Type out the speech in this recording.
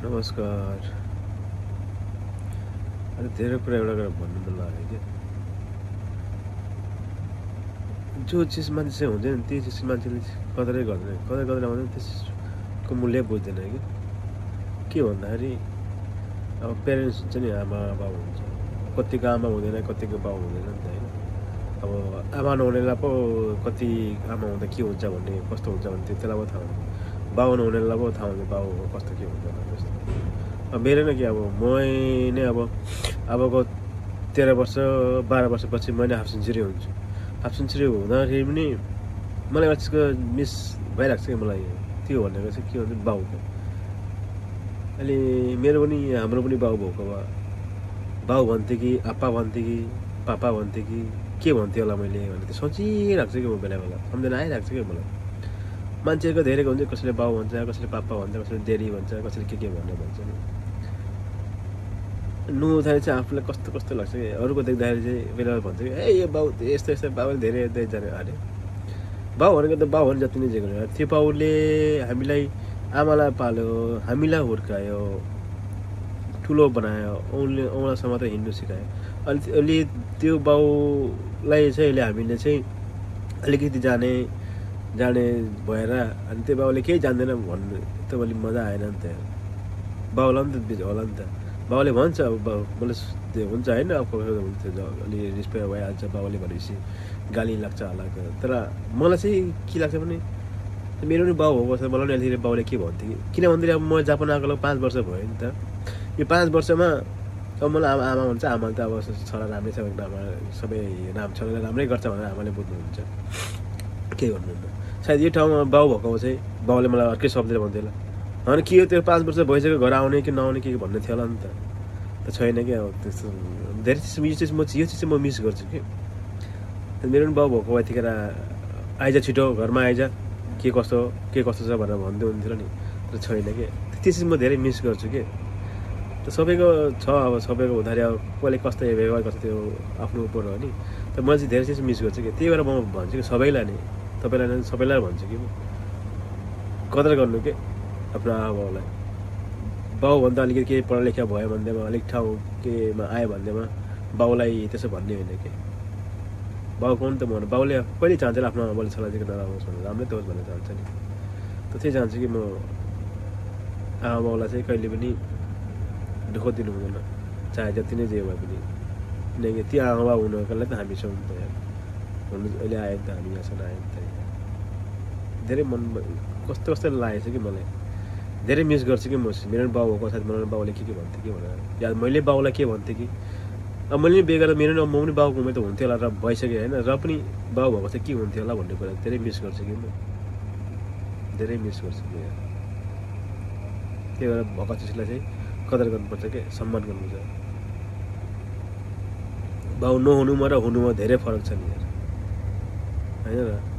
नमस्कार। अनि धेरै कुरा एउटा कुरा भन्नु मन लाग्यो कि जो चिज मान्छे हुँदैन त्यही चिज मान्छेले कदरै गर्दैन। कदर गरेर भने त्यसको मूल्य बुझ्दैन के भन्दाखेरि अब पेरेन्ट्स हुन्छ नि, आमा बाउ हुन्छ, कतिको आमा हुँदैन कतिको बाउ हुँदैन नि त होइन। अब आमा नहुनेलाई पो कति आमा हुँदा के हुन्छ भन्ने कस्तो हुन्छ भने त्यसलाई पो थाहा हुन्छ, बाउ नहुनेलाई पो थाहा हुन्छ बाउ कस्तो के हुन्छ जस्तो। अब मेरो नै कि अब मै नै अबको 13 वर्ष 12 वर्षपछि मैले हाफ सेन्चुरी हुन्छु। हाफ सेन्चुरी हुँदाखेरि पनि मलाई एउटा चिजको मिस भइरहेको छ कि मलाई त्यो भनेको चाहिँ के भन्छ बाउको। अहिले मेरो पनि हाम्रो पनि बाउ भएको भए बाउ भन्थ्यो कि आप्पा भन्थ्यो कि पापा भन्थ्यो कि के भन्थ्यो होला मैले भने त्यो सोचिरहेको छु कि म बेला बेला सम्झना आइरहेको छ कि मलाई। मान्छेको धेरैको हुन्छ, कसैले बाउ भन्छ, कसैले पापा भन्छ, कसैले देरी भन्छ, कसैले के भनेर भन्छ नि। नुहाउँदाखेरि चाहिँ आफूलाई कस्तो कस्तो लाग्छ कि अरूको देख्दाखेरि चाहिँ बेला भन्छ कि ए यो बाउ यस्तो यस्तो बाउले धेरै जाने अरे बाउ भनेको त बाउ भने जति नै जे गर्यो त्यो बाउले हामीलाई आमालाई पाल्यो, हामीलाई हुर्कायो, ठुलो बनायो, औँलासम्म त हिँड्नु सिकायो। अलि त्यो बाउलाई चाहिँ अहिले हामीले चाहिँ अलिकति जाने भएर अनि त्यो बाउले केही जान्दैन भन्नु त अलिक मजा आएन नि त। बाउलाई पनि त होला नि त, बाउले भन्छ अब मलाई त्यो हुन्छ होइन, अब हुन्छ अलि रिस्पेक्ट भइहाल्छ बाउले भनेपछि गाली लाग्छ होला। तर मलाई चाहिँ के लाग्छ भने मेरो पनि बाउ भएको छ, मलाई पनि अलिकति बाउले के भन्थ्यो कि किन भन्दाखेरि अब म जापान आएको 5 वर्ष भयो नि त। यो 5 वर्षमा अब मलाई आमा भन्छ, आमाले त अब छोरा राम्रै छ सबै छोराले राम्रै गर्छ भनेर आमाले बुझ्नुहुन्छ, के गर्नुहुन्न। सायद यो ठाउँमा बाउ भएको चाहिँ बाउले मलाई अर्कै शब्दले भन्थ्यो होला, अनि के हो त्यो 5 वर्ष भइसक्यो घर आउने कि नआउने के भन्ने थियो होला नि त छैन कि। अब त्यस्तो धेरै चिज यो चिज चाहिँ म मिस गर्छु कि मेरो पनि बाउ भएको भए त्यतिखेर आइज छिटो घरमा आइज के कस्तो छ भनेर भन्दै हुन्थ्यो नि, तर छैन कि त्यो चिज म धेरै मिस गर्छु कि। त सबैको छ, अब सबैको हुँदाखेरि अब कसले कस्तो व्यवहार गर्छ त्यो आफ्नो उपर हो नि। तर मैले चाहिँ धेरै चिज मिस गर्छु कि त्यही भएर म भन्छु कि सबैलाई नै सबैलाई भन्छु कि कदर गर्नु के आफ्नो आमाबाउलाई। बाउभन्दा अलिकति केही पढालेखा भयो भन्दैमा अलिक ठाउँ केमा आयो भन्दैमा बाउलाई त्यसो भन्ने होइन कि। बाउ कौन त भन्नु, बाउले कहिले चाहन्छ आफ्नो आमाबाउले छोरा चाहिँ नराम्रो होस् भनेर, राम्रै त होस् भनेर चाहन्छ नि। त्यही चाहन्छु कि म आमाबाउलाई चाहिँ कहिले पनि दुःख दिनु हुँदैन, चाहे जति नै जे भए पनि। किनकि त्यो आमाबाउ हुनुकोलाई त हामी छौँ नि त यार, हुनु अहिले आयो नि त हामी यहाँसम्म आयो नि त। धेरै मन कस्तो लागेको छ कि मलाई, धेरै मिस गर्छु कि म मेरो बाउ भएको साथ मलाई बाउले के भन्थ्यो कि भनेर या मैले बाउलाई के भन्थेँ कि अब मैले बिहे गरेर मेरो म पनि बाउको उमेर त हुन्थ्यो होला र भइसक्यो होइन, र पनि बाउ भएको चाहिँ के हुन्थ्यो होला भन्ने कुरा धेरै मिस गर्छु कि म, धेरै मिस गर्छु कि। त्यही भएर भएको चिजलाई चाहिँ कदर गर्नुपर्छ कि सम्मान गर्नुपर्छ। बाउ नहुनुमा र हुनुमा धेरै फरक छ नि यार, होइन र।